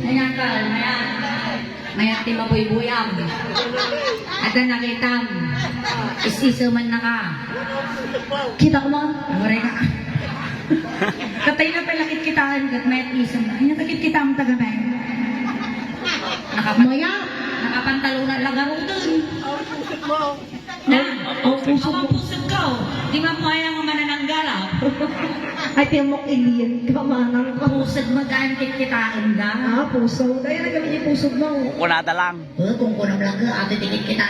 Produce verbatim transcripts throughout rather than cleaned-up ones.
Ay, uncle, mayat. Mayat ti mabuybuyam. Adda nakitam. Is-iseman naka. Kita ko man. Amuray ka. Katay na pala kitkitaen ket mayat isem. Ay, nakakitkitam taga bay. Naka-, mayat. Nakapantalon na lagarutan. Na, oh, oh, pusod. Awan pusod ko. Di man mo aya nga manananggala. Ay, ti amok ilien ka, manang ka. Pusod mo, gaan kitkitaen da. Ah, pusod. Ay, nagkami ni pusod mo. Kunada lang. Oh, kung kunam lang ka, ate, tikit kita.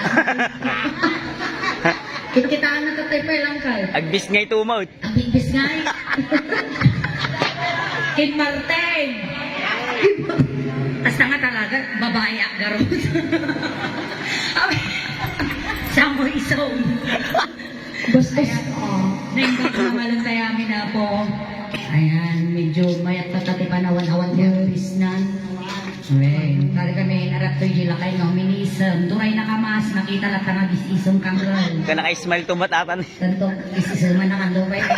Kitkitaan na tatay pa lang ka. Agbis nga ito, maut. Ang bigbis nga eh. Kim Martin. Basta nga talaga, babae ang garot. Siya mo isong. Bastos. Ayan, oh. Naimbag na malong tayo amin na po. Ayan, medyo mayat pa tati panawan-awan yung business. Amen. Kari kami narap to yung lakay nga uminisem. Duray na kamas, nakita lang tanga bis-isong kanggal. Ka naka-smile to matatan. Tanto, isisilman na kando pa yun.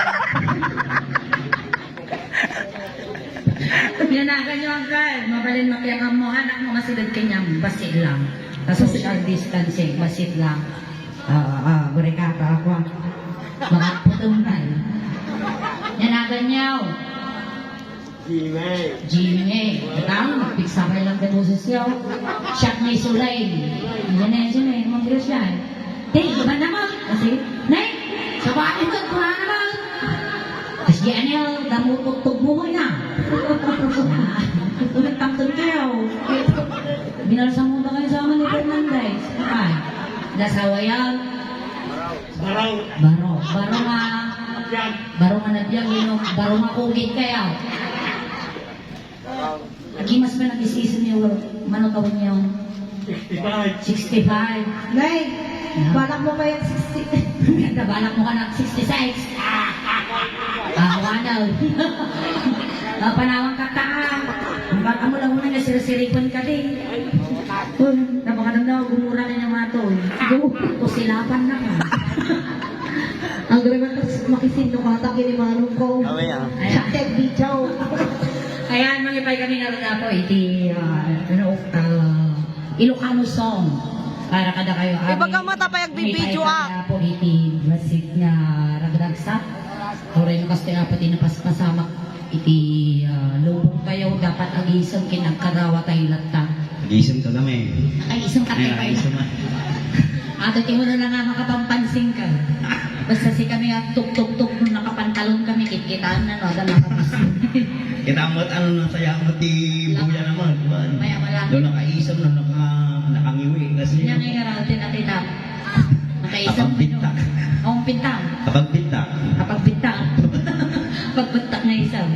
Yanagan nyo, uncle. Mabalin makiangan mo, anak mo, masidad kanyang. Basi lang. Sa social distancing, basi lang. Ah, ah, ah, gureka, para kwa. Mga putumbal. Yanagan nyo. Jimmy. Jimmy. Tama, pigsabay lang din boses niya. Siya ni Sulay. Yan na yun, yun eh. Mga bilos yan. Te, iba naman. Kasi, Nay, sa bahay mo, kuna naman. Kasi yan yun, damutugtog mo na. Ulit tamtol kayo. Binalsa mo ba kayo sa amin ni Fernandez? Ay, nasawa yan. Baro. Baro. Baro nga. Baro nga nabiag, you know, baro nga kugit kaya. Agimas pa nag-isisi niyo, mano taon niyo? Sixty-five. Sixty-five. Nay, balak mo pa yung sixty. Balak mo ka na sixty-six. Ah, wala. Ah, panawang kata. Baka mo lang muna nga sirisiripan ka din. Uy, napakaganda, gumura na niya mga to. Gu-, kusilapan na ka. Ang grabe, tas makisin no kata, kini manong ko. Kami, ah. Ayan. Siya, Ted Bichaw. Ayan, mangipay kami nga rin po, iti, ah, ano, ah, Ilocano song. Para kada kayo, ah, ibaga mata pa yung mangipay video, kami ah. Nga po, iti, masik nga ragragsak. Oray no kastoy apo ti napaspasamak iti, ah, lubong tayo, dapat agisem ken agkagawa tayo latta. Agisem ka kami. Ay, isang katay. Ay, kayo. Agisem, ah. Ato ti ulo na nga makapampansin ka. Basta si kami nga tuktuktuk nung nakapantalon kami, kitkitaan na, no? Agad nakapansin. Kita mo, ano, nasaya mo ti buya naman, kuwan. Maya wala. Nung nakaisem, nung naka-, nakangiwi, kasi. Kanya nga yung aral, tinatita. Nakaisip mo, no? Apagbintak. Oh, pintang. Apagbintak. Apagbintak. Pagbintak nga isang.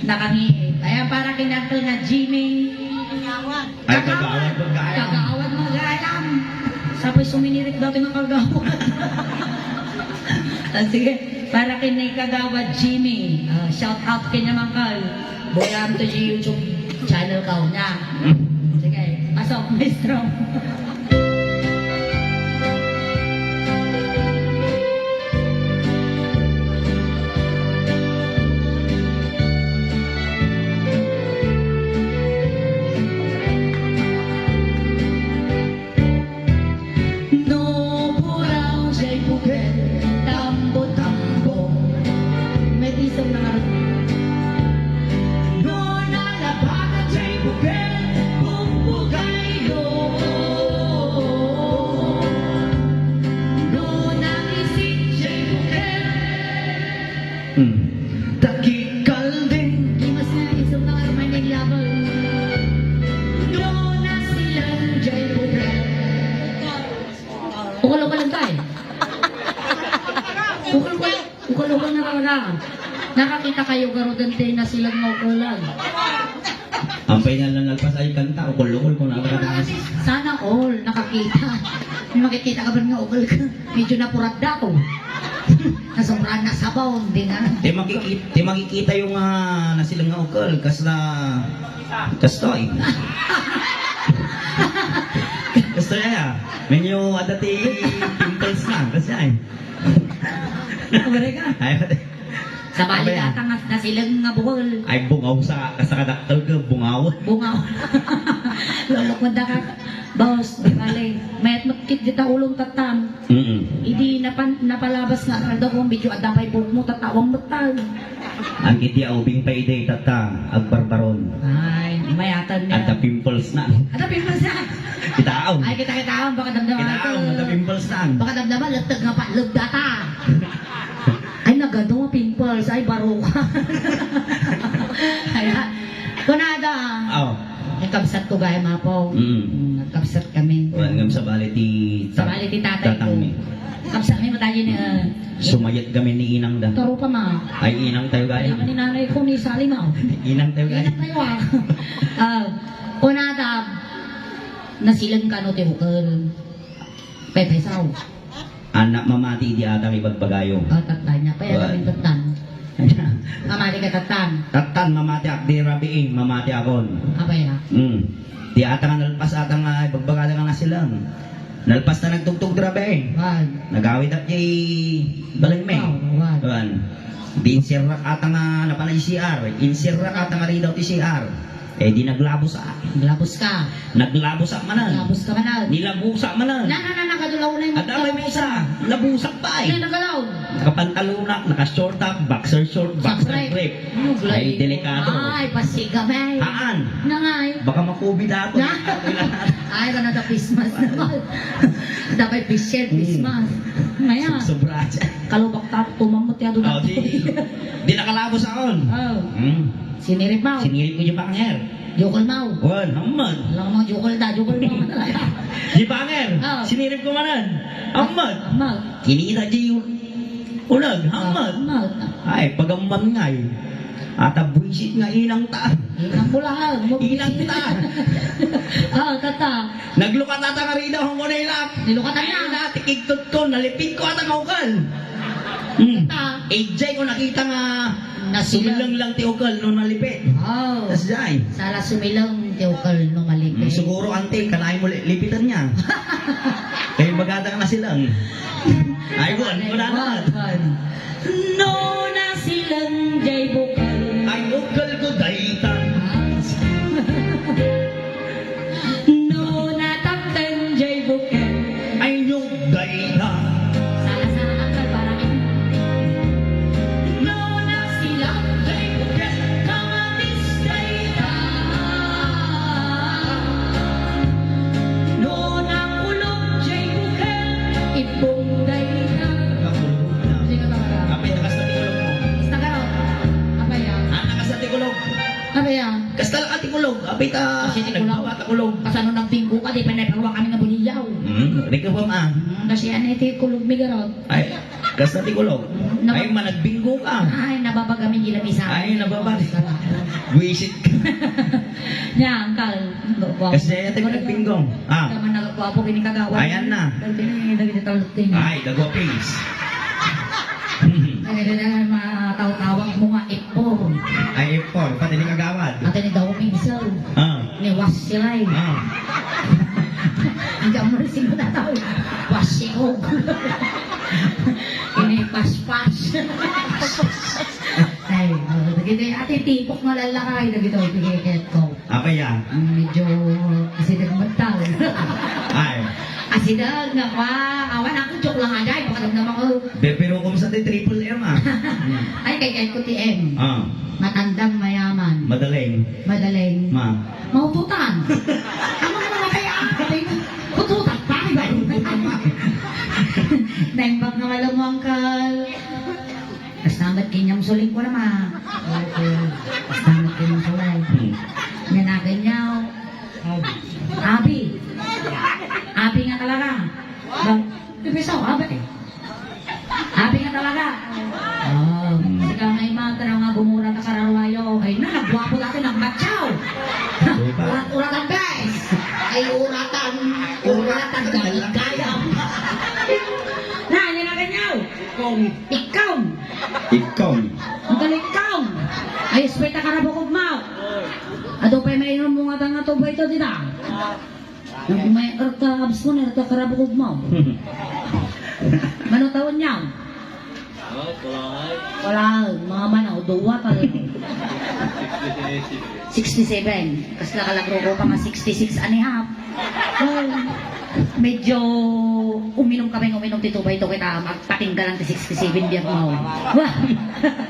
Nakangiit. Ayan, para kay Uncle nga Jimmy. Ay, kagawad, kagawad. Kagawad, mag-alam. Sa pa'y suminirit dati nga kagawad. Ah, sige, para kay ni Kagawad Jimmy. Ah, shout out kay naman, Carl. Bulan to YouTube channel ka na. Sige, pasok, maestro. No puraw jay bugel, tambo-tambo. May tisong na nga rin. No nalabagan jay bugel, bumbugayo. No nangisik jay bugel. Hmm. Takikal din. Imas na isang mga Armenian lover. No nasilan jay bugel. Ukol-ukol lang tayo. Ukol-ukol, ukol-ukol na talaga. Nakakita kayo, garudan tayo na sila nga ukulan. Ampay nga lang nalpas ay kanta, ukol-ukol kung nakakita. Sana all, nakakita. May makikita ka ba nga ukol ka? Medyo napurada ko. Nasobrahan na sabaw, hindi nga. Di makikita, di makikita yung, ah, nasilang nga ukol, kas na, kas to eh. Kas to eh, ah. Menyo ada ti pimples na, kas na eh. Awaray ka. Ay, Sabali. Abay, ah. Data nga nasileng nga bukel. Ay, bungaw sa, sa kadakkel ka, bungaw. Bungaw. Lolok mo da ka, boss, di bale. Mayat matkit dita ulong tatang. Mm-mm. Idi napan-, napalabas nga aldaw kong video, adda pay buhok mo, tatawan mo tan. Ang iti aubing pa idi, tata, agbarbaron. Ay, mayatan niya. Adda pimples na. Adda pimples na. Kitaon. Ay, kita, kitaon, baka damdaman. Kitaon, adda pimples na. Baka damdaman, leteg nga pa, lebdata. Ay, nagado nga pimples. Ay, baro ka. Kaya, kunada. Oh. Ay, kabsat ko gaya, mapo. Mm. Mm, nagkabsat kami. Wan, ngem sabali ti tat-, sabali ti tatay ko. Tatang mi. Kabsat mi mo tayo ni, ah, sumayat kami ni inang da. Taro pa, ma. Ay, inang tayo gaya. Ay, ni nanay ko, ni Salima. Inang tayo gaya. Inang tayo, ah. Ah, kunada, nasileng kano ti ukel. Pepay sao. Anak mamati idi atang ibagbagayo. Oh, tattan niya. Pay, anak. Wan. Tattan. Mamati ka, tattan. Tattan, mamati ak, di rabii, mamati akon. Apay, ah? Hmm. Di atang nalpas atang, ah, ibagbaga nga nasileng. Nalpas ta nagtugtog ti rabii. Wan. Nagawid ak di balay mi. Oh, wan. Wan. Di insirrak atang, ah, napanay C R. Insirrak atang aridaw ti C R. Eh, di naglabos, ah. Naglabos ka. Naglabos ak manen. Naglabos ka manen. Nilabusak manen. Na, na, na, nakadulaw na yung. Adda pay maysa. Labusak pay. Na, nagalaw. Nakapantalonak, naka-short ak, boxer short, boxer brief. Ay, delikado. Ay, pasiga, bay. Haan. Nangay. Baka ma-covid ako. Na. Ay, kana da Christmas naman. Dapat special Christmas. Ngayon. Sobra. Kalubak ta, tumamot ya doon. Oh, di, di nakalabos akon. Oh. Hmm. Sinirip mo. Sinirip ko yung banger. Jokol mo. Wan, hammad. Alam mo, jokol da, jokol mo. Di banger. Oh. Sinirip ko manen. Hammad. Hammad. Kinita di yung ulag, hammad. Oh, hammad. Ay, pagamman nga eh. Ata buwisit nga inang ta. Inang mo lang, ah. Inang ta. Oh, tata. Naglukat ata nga rida, hong kunay lak. Nilukatan na. Ay, natikigtot ko, nalipit ko ata nga ukel. Hmm. Tata. Ijay ko nakita nga nasileng. Sumileng lang ti ukel no nalipit. Oh. Tas jay. Sala sumileng ti ukel no malipit. Hmm, siguro, ante, kanayon mo li-, lipitan niya. Kaya bagata nga nasileng. Ay, buwan, buwan, buwan. No nasileng jay bukel. Ay, ukel ko dayta. Ah. No natapten jay bukel. Ay, nyog dayta. Sala-sala ang kalbaraan. No nasileng jay bukel, kamatis dayta. No nakulog jay bukel, ibbong dayta. Nakulog na. Sige, tama na. Apay, takas na ti kulog mo. Basta ka raw. Apay, ah. Ah, takas na ti kulog. Apay, ah. Kasta lang ti kulog, apay ta. Kasi ti kulog. Nagbaba ta kulog. Kasano nagbinggo ka, di pa naparuwa kami nga buliyaw. Hmm, di ka ba, ma? Hmm, kasi ano ti kulog mi garot. Ay, kasta ti kulog. Hmm, nab- Ay, managbinggo ka. Ay, nababa kami di lamisa. Ay, nababa. Wisit ka. Nya, angkal. Kasi ate, nagbinggo. Ah. Tama na, gwapo, kini kagawa. Ayan na. Dagiti, dagiti talukting. Ay, dagwa pins. Ay, dagiti matawtawag mo nga F four. Ay, F four, pati ni kagawad. Pati ni Daw Pinsel. Ah. Ni Wasilay. Ah. Ang gamon si mo tataw. Wasikog. Ini paspas. Ay, oh, dagiti, ati tipok nga lalakay, dagito, pikikit ko. Apay ya? Mm, medyo asideg met tayo. Ay. Asideg nga kwa, awan ako, joke lang, aday, pakadamdam ako. Be, pero kung sa ti triple M, ah. Ay, kay, kay ko T M. Ah. Matandang mayaman. Madaling. Madaling. Ma. Maututan. Ano mo naman kaya? Ututan pa, di ba? Naimbag nga wala mo, angkal. Basta met kaniam suling ko naman. Okay. Basta met kaniam suling. Hmm. Nanagan niya. Abi. Abi nga talaga. Bang, pipisaw, abi. Abi nga talaga. Oh, hmm. Sige nga, ima, tara nga gumura ta kararwayo. Ay, na, nagwapo dati, nagmatsaw. Diba? Urat-uratan, guys. Ay, uratan. Uratan, gayam. Na, nanagan niya. Kong. Ikkaw. Ikkaw. Ang galing ikkaw. Ay, espeta ka na bukog mo. Adu pay mainom mo nga tanga to ba ito, di ba? Nang may erta, abs mo na, erta ka na bukog mo. Mano taon niya? Wala, mga manaw, duwa talaga. Sixty-seven. Kasla ka nagrurupa nga sixty-six and a half. Ay, medyo uminom ka pa yung uminom ti tubay to kita, magpatingga lang ti sixty-seven biag mo. Wah!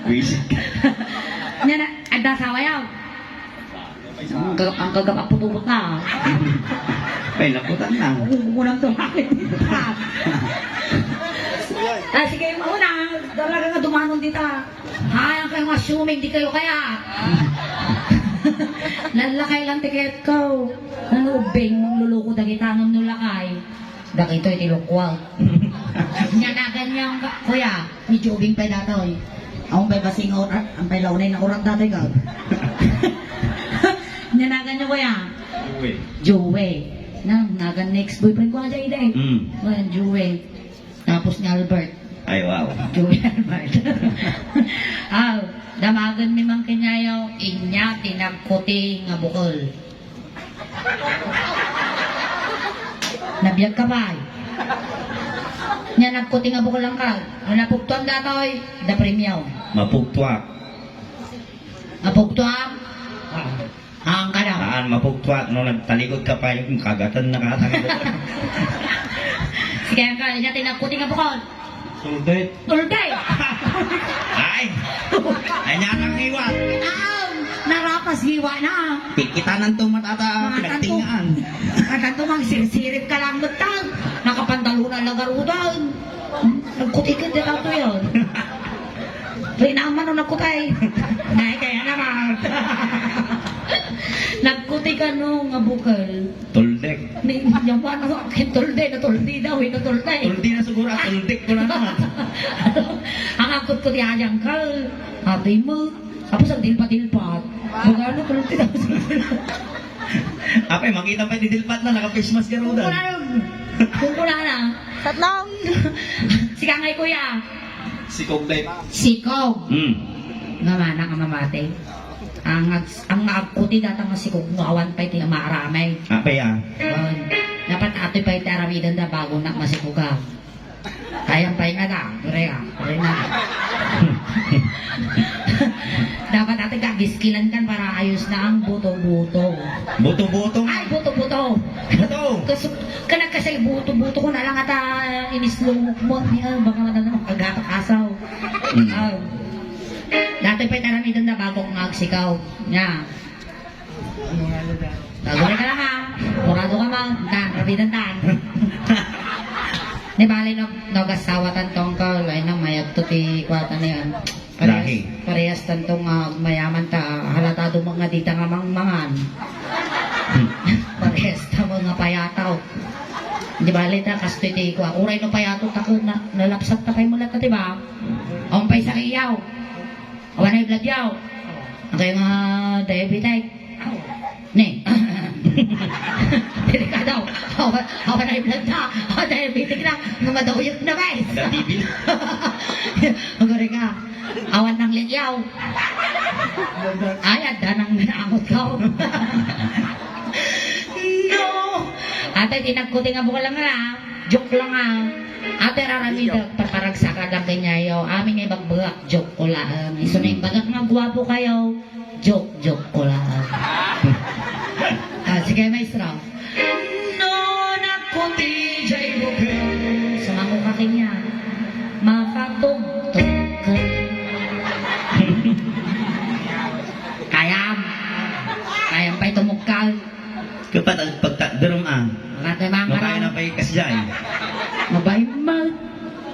Wisit. Nya na, adda asawa yaw. Ang gagap, ang gagap, ang putubot na. Ay, naputan na. Unang tumakit dito. Ah, sige, mauna. Talaga nga dumanon dita. Ay, ang kayo assuming, di kayo kaya. Lalakay lang tiket ko. Ano, ubing, mangluluko dagita, ngem no lakay. Dakito iti lukwag. Nya nagan niya ang ka-, kuya, medyo ubing pay datoy. Ang pay basing or-, ang pay launay na urat datoy ka. Nya nagan niya, kuya? Joey. Joey. Na, nagan next boyfriend ko aja ide. Mm. Kuya, Joey. Tapos ni Albert. Ay, wow. Joey Albert. Aw, damagan mi man kenyayo, inya ti nagkuti nga bukol. Nabiag ka pay. Nya nagkuti nga bukol lang ka. Napugtuan datoy, da premio. Mapugtuak. Mapugtuan? Ah, ang ka daw. Saan mapugtuak no nagtalikod ka pa yung kagatan na katang. Sige, ang ka, nya ti nagkuti nga bukol. Tuldet. Tuldet! Ay! Ay, nya kang hiwa. Aw, narapas hiwa na. Pikitanan to matata, Mga pinagtingaan. Tanto, mga tanto, magsirsirip ka lang, magtag. Nakapantalon na lagarudan. Nagkutikit na lang to yan. Rinaman o nagkutay. Nay, kaya naman. Nagkuti ka no, nga bukal. Tuldek. Ni, nyaman ako, akin tulde, na tulde daw, eh, na tulde. Tulde na siguro, ah, tuldek ko na naman. Ang akot ko ti ayang ka, ate mo. Tapos ang dilpat-dilpat. Magano tulde daw. Apay, makita pa yung dilpat na, naka-face mask ka rin. Kung wala na, kung wala na. Tatlong. Sige ngay, kuya. Sikog, Dek. Sikog. Hmm. Nga mana nga mamati. Ang ag-, ang agkuti data nga sikog mo, awan pay ti maaramay. Apay, ah. Bon. Dapat atoy pay ti aramiden da bago na masikuga. Kayang pay nga da, pare, ah. Pare na. Dapat atoy ka, giskilan kan para ayos na ang buto-buto. Buto-buto. Ay, buto-buto. Buto. Kas-, Kanagkasay buto-buto ko na lang ata inislumok mo. Niya, baka madala makagatak asaw. Mm. Ah. Dati pa'y taramidon na bago nga agsikaw. Nya. Bago na ka lang, ha. Murado ka, ma. Tan, rapidan tan. Ni bali, no, no, gasawa tan tongkol. Ay, no, mayagto ti kwata niyan. Parehas, Lahi. Parehas tanto nga agmayaman ta, halata duman nga dita nga mangmangan. Parehas ta nga payataw. Di bali ta, kastoy ti kua. Uray no payato ta ko na, nalapsat ta kay mulat ta, di ba? Awan pay sakiyaw. Awan ay blood yaw. Ang kayo nga diabetic. Ne. Delikado. Awan, awan ay blood na. Awan diabetic na. Nga madauyot na, guys. Ada T V na. Ang gari ka. Awan ng ligyaw. Ay, adda nang nanangot ka. No. Ate, tinagkuti nga bukal lang na. Joke lang, ah. Ate, raramidek, paparagsak lang kanyayo. Amin nga ibagbagak, joke ko lang. Isu na imbagak nga guwapo kayo. Joke, joke ko lang. Ah, sige, maestro. No, nakuti, jay bukal. Sumango ka kanya. Makatugtog ka. Kayam. Kayam pa'y tumugkal. Kapat ang pagtakder mo, ah. Wala tayo, mga Mabay karang. Na pa'y kasjay. Mabay, mag-,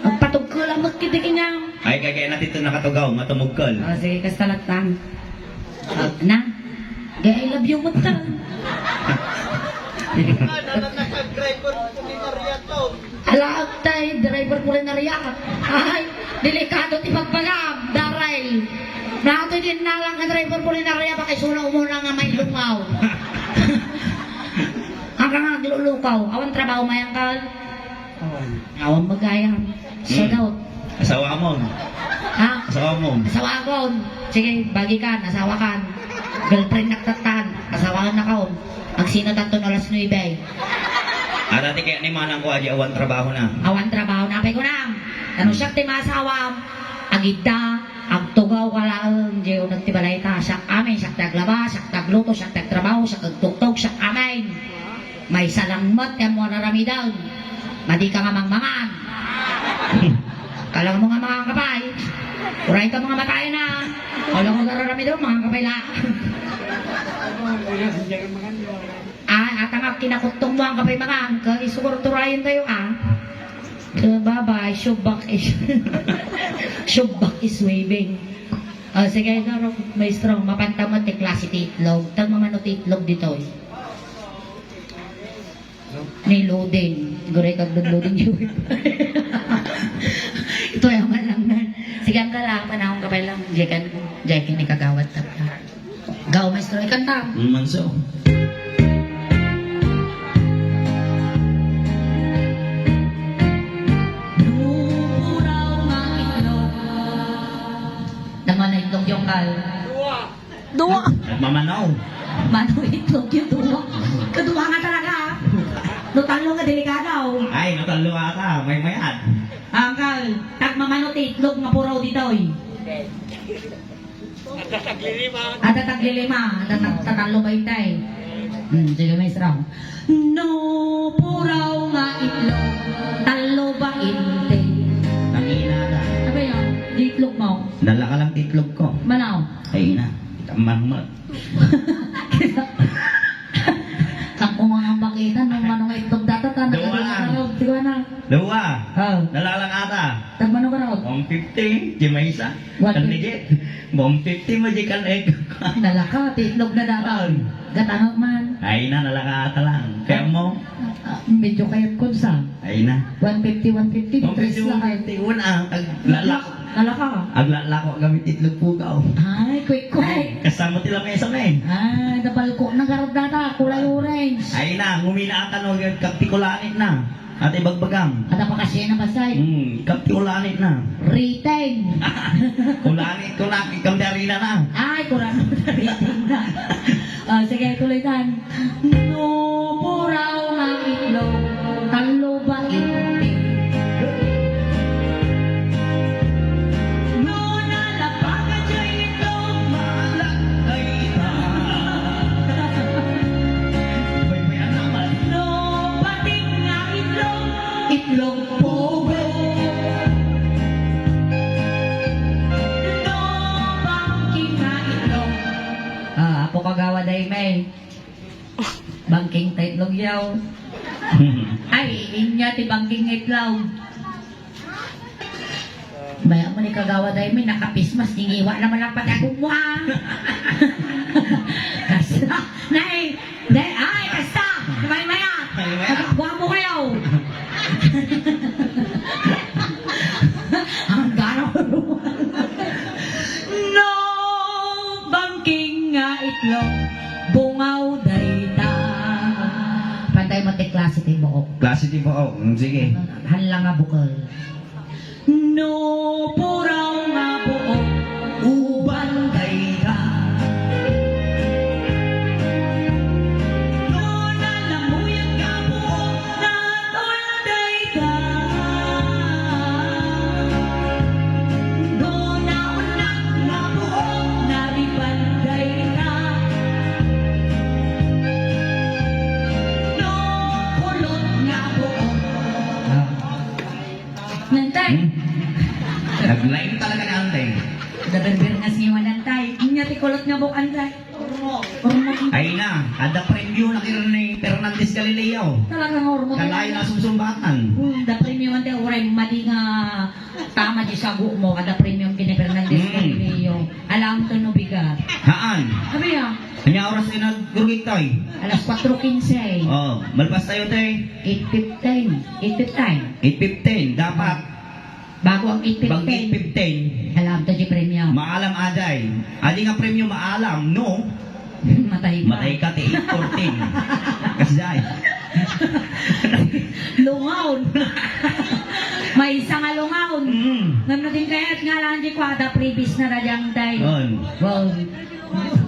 magpatugkal ang magkitik niya. Ay, kaya, kaya natin ito nakatugaw, matumugkal. Oh, sige, kasalatan. Ah, na? Gay, I love you, mo ta. Ala, tay, driver ko rin na riya. Ay, delikado ti pagpagam, daray. Nato din na lang ka driver ko rin na riya, baka isuna umuna nga may lungaw. Ang nga naglulukaw, awan trabaho mayang ka? Awan. Awan magayam. Sa Hmm. daw. Asawa mo. Ha? Asawa mo. Asawa ko. Sige, bagi kan, asawa kan. Girlfriend na tatan. Asawa na kaon. Magsino tanto no alas nuebe. Ah, dati kaya ni manang ko, adi awan trabaho na. Awan trabaho na, pay ko na. Ano Hmm. siya, ti masawa? Ita, agtugaw ka laeng, diay uneg ti balayta, siak amin, siak ti aglaba, siak ti agluto, siak ti agtrabaho, siak agtuktok, siak amin. Maysa lang met ti ammo a raramiden. Madi ka nga mangmangan. Kala mo nga mangan ka pay. Uray ka nga matayen a. Wala ko nga raramiden, mangan ka pay laeng. Ah, ata nga kinakutong mo ang kapay mangan, ka isu nga turayen tayo, ah. So, bye-bye, shubak is, shubak is waving. O, sige, ikaw, maestro, mapanta met ti klase ti itlog. Tagmamano ti itlog ditoy. Ni loading. Siguro ikaw loading yun. Ito ay aman lang na. Sige, ang kala, panahon ka pa lang. Diyan ka, diyan ka ni kagawad tapos. Gaw, maestro, ikanta. Manso. Nupuraw nga itlog. Tama na itlog yung kal. Dua. Nagmamanaw. Mano itlog yung dua. Kadua nga talaga. No tallo nga delikado. Ay, no tallo nga ka. May mayad. Angkal, tagmamano ti itlog nga puraw ditoy. Adda taglilima. Adda tag-, adda tag-, tatallo ba intay? Hmm, sige, maestro. No, puraw nga itlog, tallo ba intay? Tangina ka. Sabi niya, di itlog mo. Dala ka lang itlog ko. Manaw. Ay, ina. Kita man mo. Saan ko nga makita nung manong itlog data, ta Dua lang. Nagano ka raw, di ba na? Dua. Oh. Dala lang ata. Tagmano ka raw? One fifty, di maysa. One fifty. Kan legit. One fifty mo di kan egg. Nalaka, ti itlog na dapat. Ay. Gatangak man. Ay na, nalaka ata lang. Kaya mo? Ah, medyo kayat ko sa. Ay na. One fifty, one fifty, One fifty, tres lang. One fifty, one, ah, ag-, lala. Nalaka. Aglalako gamit itlog pugaw. Ay, quick, quick. Kasama ti lamesa, men. Ah, nabalko na garod data, kulay orange. Ay na, ngumina ata no, kaptikulanit na. Ate bagbagam. Ada pa kasi na basay. Hmm, kapti ulanit na. Rating. Ulanit ko na, ikam di arena na. Ay, kurang rating na. Ah, sige, tuloy tan. No, puraw nga itlog, tallo ba inti? No, nalapag a jay itlog, maalat ay ita. Bay-bayan naman. No, bating nga itlog, itlog pugo. No, bangking nga itlog. Ah, apo kagawad ay may. Bangking ta itlog yaw. Ay, inya ti bangking nga itlog. Maya mo ni kagawad ay may nakapismas, ningiwa naman ang pagkagumwa. Kasta, nay, day, ay, kasta, may maya. May maya. Nagagwa mo kayo. Ang garo. No, bangking nga itlog, bungaw dayta. Pantay mo ti klase ti buok. Klase ti buok. Mm, sige. Hala nga bukol. No, puraw nga buok, uban dayta. No, nalamuyag nga buok, natol dayta. No, naunag nga buok, nariban dayta. No, kulot nga buok. Ah. Nantay. Hmm? Nag-line talaga ni Antay. Daberber nga siwa, Nantay. Inya ti kulot nga buok, Antay. Urmo. Ay na, adda premyo na kay ni Fernandez Galileo. Talaga nga urmo. Kalayo na sumsumbatan. Hmm, da premyo, Antay, uray madi nga tama di sago mo, adda premyo kay ni Fernandez Hmm. Galileo. Alam to no bigat. Haan. Sabi ya. Anya oras ay nagrugik tayo? Alas kwatro kinse. Oh, malpas tayo, te. Eight fifteen. Eight fifteen. Eight fifteen, dapat. Bago ang eight fifteen. Bang eight fifteen. Alam to di premyo. Maalam, aday. Adi nga premyo, maalam, no? Matay ka. Matay ka, te, eight fourteen. Kasjay. Lungaw. Maysa nga lungaw. Mm. Ngem no din kayat nga lang di ko, ada previous na radyang day. On. Wow.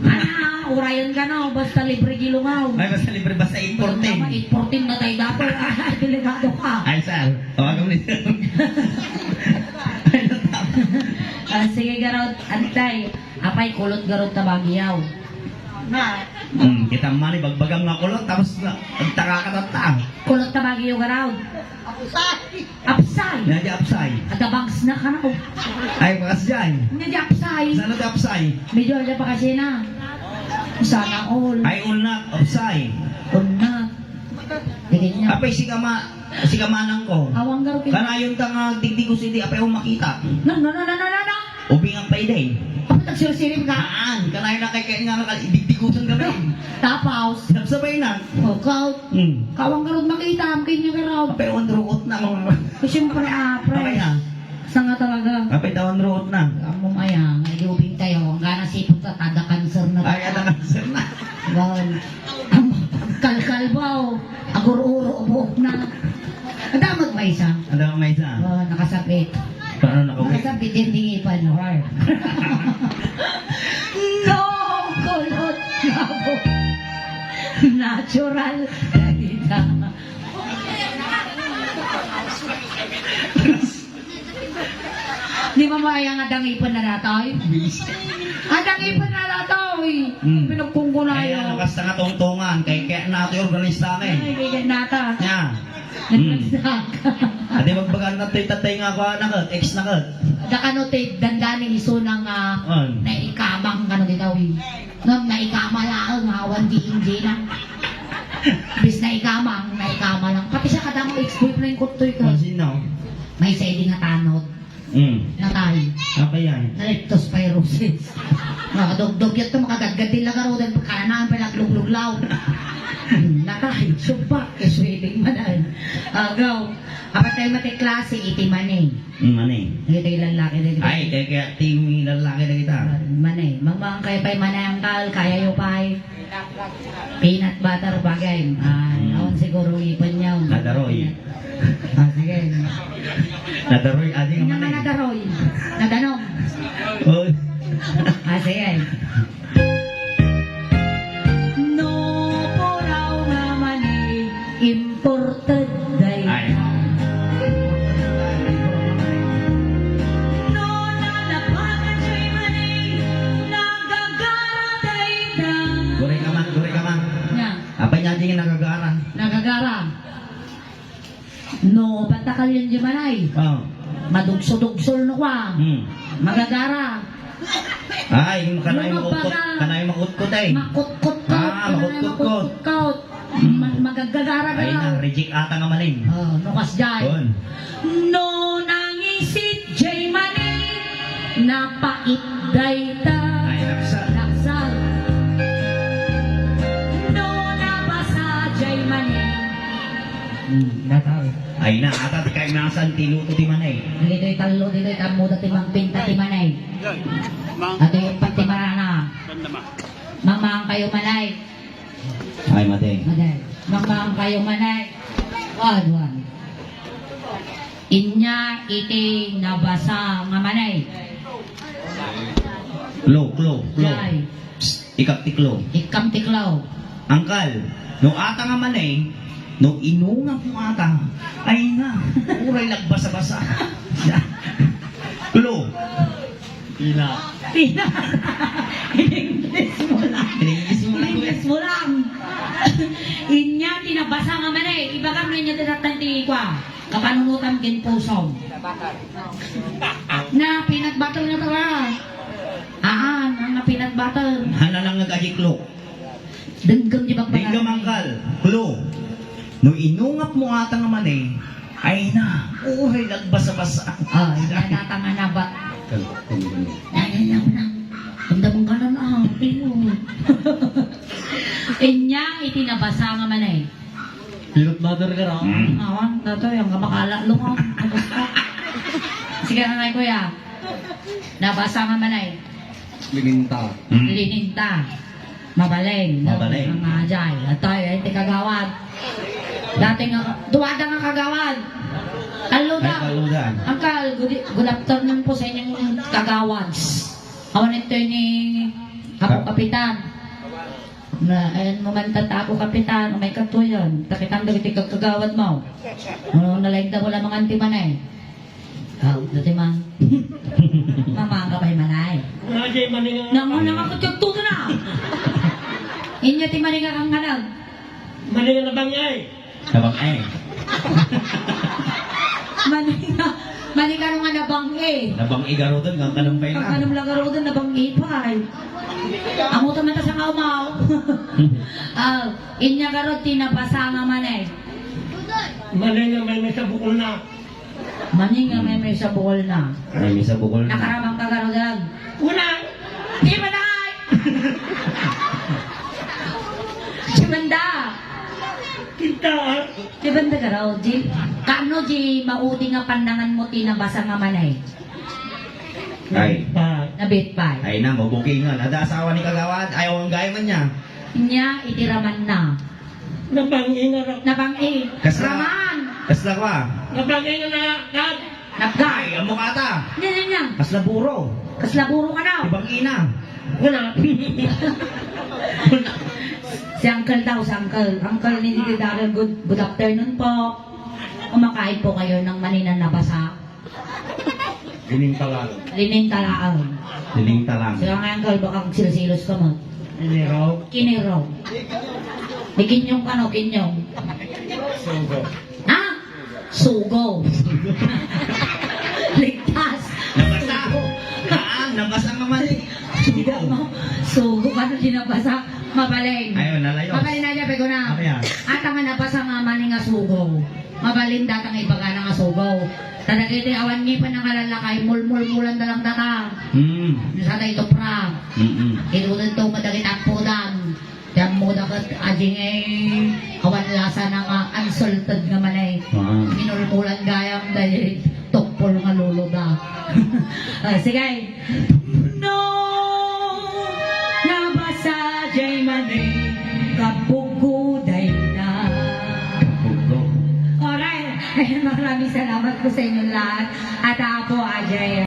Ana, urayon ka, no? Basta libre gilungaw. Ay, basta libre, basta eight fourteen. Tama, eight fourteen na tayo dapat. Ah, delikado ka. Ay, sir. Tawagan mo ni sir. Ay, natap-, Ah, sige, garud, antay. Apay, kulot garud ta Baguio. Na. Hmm, kita man, ibagbagam nga kulot, tapos na, agtaka ka tatta. Kulot ta Baguio, garud. Apsay. Apsay. Nga di apsay. Ada bags na ka na ko. Ay, bagas dyan. Nga di apsay. Sana di apsay. Medyo ada pa kasi na. Sana all. Ay, unat, apsay. Unat. Ganyan. Apay, si kama, si kamanang ko. Awang garud. Kanayon ta nga digdigos idi, apay, o makita. No, no, no, no, no, no, no. Ubing ang paiday. Ako nagsirsirip ka? Haan, kanayon na kay, kay nga, kay, digdigusan kami. Tapos? Nagsabay na. O, kao. Hmm. Kawang garud makita, ang kanya garud. Apay, on root na, mga. Eh, siyempre, ah, pre. Apay, ah. Sanga talaga. Apay, daw on root na. Ang mong ayang, ay, di ubing tayo. Ang gana sipot ka, tada cancer na. Ay, tada cancer na. Wan. Ang kalkalbaw. Agur-uro, buhok na. Ang damag maysa. Ang damag maysa. Oh, nakasabit. Paano nakawit? Nakasabit din, di pa, no, heart. No, kulot, labo. Natural. Dahil na. Di ba maya nga dangipen na datoy? Bis. Ah, dangipen na datoy. Hmm. Pinagkungkunayo. Ay, ano, basta nga tungtungan. Kay, kaya na ito yung organista na eh. Ay, kaya nata. Ya. Nagpagsak. Hmm. Adi, magbagaan na to'y tatay nga ako, anak, eh. Ex na ka. Da kano, te, dandani iso na nga On. Naikamang kano di daw, eh. Ngem naikama laeng, awan di Indian na. Bis naikama, naikama lang. Pati siya kadamo ex-boyfriend ko toy ka. Oh, sino? Maysa idi nga tanod. Mm. Natay. Apa yan? Na leptospirosis. Makadugdog yun to, makagadgad din lagarudan, pagkananaan pa naglugluglaw. Natay, sumpa, kaswiling man ay. Agaw, apat tayo mati klase, iti mani. Mm, mani. Iti lalaki din. Ay, kaya, kaya ti lalaki na kita. Mani. Mangmang kayo pa'y manay ang kal, kaya yo pa'y. Peanut butter bagay. Ah, hmm. Awan siguro ipon niya. Nadaroy. Ah, sige. Nadaroy, adi nga Ano man mani. Nadaroy? Nadanong. Oh. Ah, sige. No puraw nga mani, imported day. Ay. No nalapagan jay mani, nagagara dayta. Guri ka man, guri ka man. Nga. Apay nga di nga nagagara? Nagagara. No, patakalyan di manay. Oh. Madugso-dugsol no kwa. Hmm. Magagara. Ay, kanay Lumabas makutkot, ka. Kanay makutkot eh. Makutkot. Ah, kanay makutkot. Makutkot. Ma-, magagagara Ay daw. Na, reject ata nga manin. Oh, no, kas jay. Bon. No, nangisit jay manin. Napait dayta. Ay, naksal. Naksal. No, nabasa jay manin. Hmm, natal. Ay na, ata ti kaimasan ti luto ti manay. Ditoy tallo, ditoy tammo da ti magbenta ti manay. Yan. Mang- Ati yung pati marana. Saan naman? Mamang kayo manay. Ay, mati. Mati. Mamang kayo manay. Wan, wan. Inya iti nabasa nga manay. Klo, klo, klo. Jay. Psst, ikam ti klo. Ikam ti klo. Angkal, no ata nga manay, no inungap mo ata, ay na, uray nagbasa-basa. Klo. Pina. Pina. In-English mo lang. In-English mo lang, In-English mo lang. Inya ti nabasa nga manay, ibagam na inya ti dattan ti kwa. Kapanunutan ken pusom. Na peanut butter nga tara. Aan, ang nga peanut butter. Hana lang nga gajiklok. Denggem di pagpagano. Denggem angkal. Klo. No inungap mo ata nga mani, ay na, uray nagbasa-basa. Ah, yan ata nga nabat. Kal-, kal-, Ay, ay, ay, ay. Ang damang kanan, ah, ayun. Inya, iti nabasa nga mani. Peanut butter ka raw. Mm. Awan, datoy, ang kamakala, lungaw. Tapos ka. Sige, anay, kuya. Nabasa nga manay. Lininta. Mm. Lininta. Mabalin. Mabalin. Ang ajay. Atay, ay, ti kagawad. Dati nga, duwada nga kagawad. Tallo Ay, da. Tallo da. Angkal, good, good afternoon po sa inyong kagawad. Awan ito ni Apo Ka- Kapitan. Na, ayan mo man tata, Apo Kapitan, may katuyan. Takitan dagiti kagkagawad mo. Ano, nalaing da wala mangan ti manay. Aw, dati man. Mamangga pay manay. Nga di maninga. Nang, nang ako tiyagtuto na. Inyo ti maninga kang nganag. Maninga na bangay. Nabang-e. Maninga, maninga nga nabang-e. Nabang-e garuden, ang kanam pay na. Ang kanam la garuden, nabang-e pay. Amo ta man ta sa nga umaw. Ah, inya garud ti nabasa nga manay. Maninga may may sa bukol na. Maninga may may sa bukol na. May may sa bukol na. Nakaramang ka garuden. Una. Di ba na? Di man da. Kita. Di ba da garud? Di, kano di maudi nga pandangan mo ti nabasa nga manay? Ay. Pa. Nabit pa. Ay na, mabukingan. Ada asawa ni kagawad. Ay, ang gaya man niya. Niya, itiraman na. Nabang-i nga ra-, Nabang-i. Kasla, Raman. Kasla kwa. Nabang-i nga na-, na-, Napga. Ay, amo ka ata. Yan, yan, yan. Kasla buro. Kasla buro ka na. Ibang ina. Wala. Si uncle daw, si uncle. Uncle ni Tita Daryl, good, good afternoon po. Kumakain po kayo ng maninang nabasa. Lining talaang. Lining talaang. Lining talaang. Siya nga, uncle, baka silsilos ka mo. Kiniraw. Kiniraw. Di kinyong ka, no? Kinyong. Sugo. Ha? Sugo. Ligtas. Nabasa. Sugo. Haan, nabasa nga mali. Sugo. Sugo. Ano di nabasa? Mabalin. Ayun, nalayo. Mabalin na niya, peguna. Ano yan? Ata nga nabasa nga mani nga sugo. Mabalin data nga ibaga na nga sugo. Ta dagiti awan ngipen nga lallakay, mulmulmulan da lang data. Mm. Sa dayto pra. Mm-mm. Inunan to madagit ampudan. Ti ammoda ket adi nga awan lasa na nga unsalted nga manay. Ah. Minulmulan gayam daydi tukpol nga luluda. Ah, sige. No, nabasa jay mani, kapugoday na. Kapugo. Alright. Ayan, maraming salamat po sa inyong lahat. At ako, Ajay.